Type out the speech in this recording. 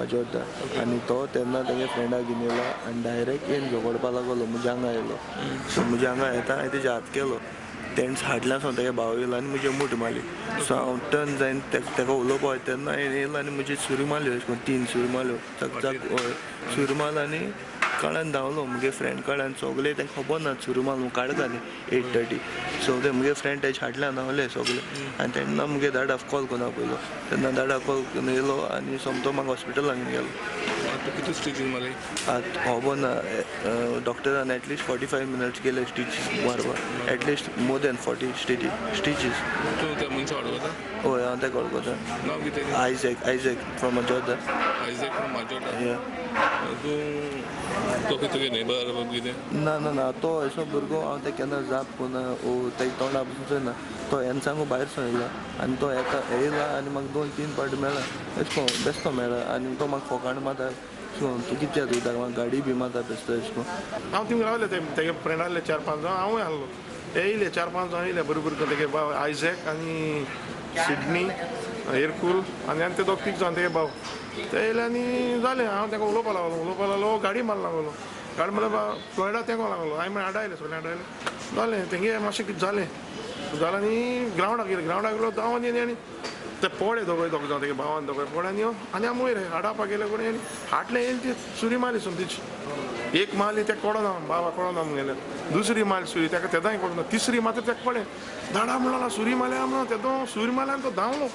माजोड्डा. आनी तो तेन्ना तेगे फ्रेंडाक घेवन येयला आनी डायरेक्ट येवन झगडपा लागलो. म्हज्या हांगा येयलो. सो म्हज्या हांगा येता हांवें तेजे हात केलो. तेणें हाडल्या सावन तेगे भाव येयलो आनी म्हजे मूठ मारली. सो हांव टर्न जायन तेका उलोवपा वयता तेन्ना हेणें येयलो आनी म्हजी सुरी मारल्यो अशें करून तीन सुरी मारल्यो. चक चक, हय, सुरी मारलो आनी काळान धांवलो. मुगे फ्रेंड काळान सगळे तांकां खबर ना सुरी मारलो काडटा न्ही 8:30. सो ते मुगे फ्रेंड तेजे हाडल्यान धांवले सगळे आनी तेन्ना मुगे दादाक कॉल करून आपयलो. तेन्ना दादा कॉल करून येयलो आनी सोमतो म्हाका हॉस्पिटलान घेवन गेलो. आतां कितू स्टिचीस मारली? आतां खबर ना. डॉक्टरान एटलिस्ट 45 मिनट्स गेले स्टिचीस मारपाक, at least more than 40 stitches. तूं त्या मनशा वळखता? हय, हांव ताका वळखता. नांव कितें? Isaac, Isaac from Majorda. Isaac from Majorda. या. तूं तो कितें तुगे नेबर कितें? ना ना ना, तो असो भुरगो हांव तेका केन्ना जाप करिना ओ तेजे तोंडा पसून चोयना. तो येन्सांगू भायर सरून येयला आनी तो येता येयला आनी म्हाका 2-3 फावटी मेळ्ळा अशें करून बेश्टो मेळ्ळा आनी तो म्हाका फोकाण मारता अशें करून, तूं कित्याक वयता, म्हाका गाडी बी मारता बेश्टो अशें करून. हांव थिंग रावले, ते तेगे फ्रेंड आहले 4-5 जाण, हांवूय आहलो. ते येयले 4-5 जाण येयले बरोबर, तेगे भाव आयझॅक आनी सिडनी एरकूल आनी आनी ते दोग तीग जाण तेगे भाव. ते येयले आनी जालें, हांव तांकां उलोवपा लागलो, उलोवपा लागलो, गाडी मारला लागलो, गाडी मारल्या फ्लॉयडा तेंको लागलो. हांवें मागीर आडायले, सगळें आडायलें. जालें तेंगे मातशें कितें जालें जालें आनी ग्रावंडाक गेले. ग्रावंडाक गेलो धांवन येयले आनी ते पोळे दोगय दोग जाण तेगे भावान दोगय पोळे आनी आनी आमी वयर आडावपाक गेले कडेन आनी हाटलें येयले ती सुरी मारली सोमतीची. एक मारली तेका कळना, बाबा कळना म्हणगेले. दुसरी मारली सुरी तेका तेदांय कळना. तिसरी मारता तेका कळ्ळें, धाडा म्हणला सुरी मारल्या म्हणून. तेदो सुरी मारल्या आनी तो धांवलो.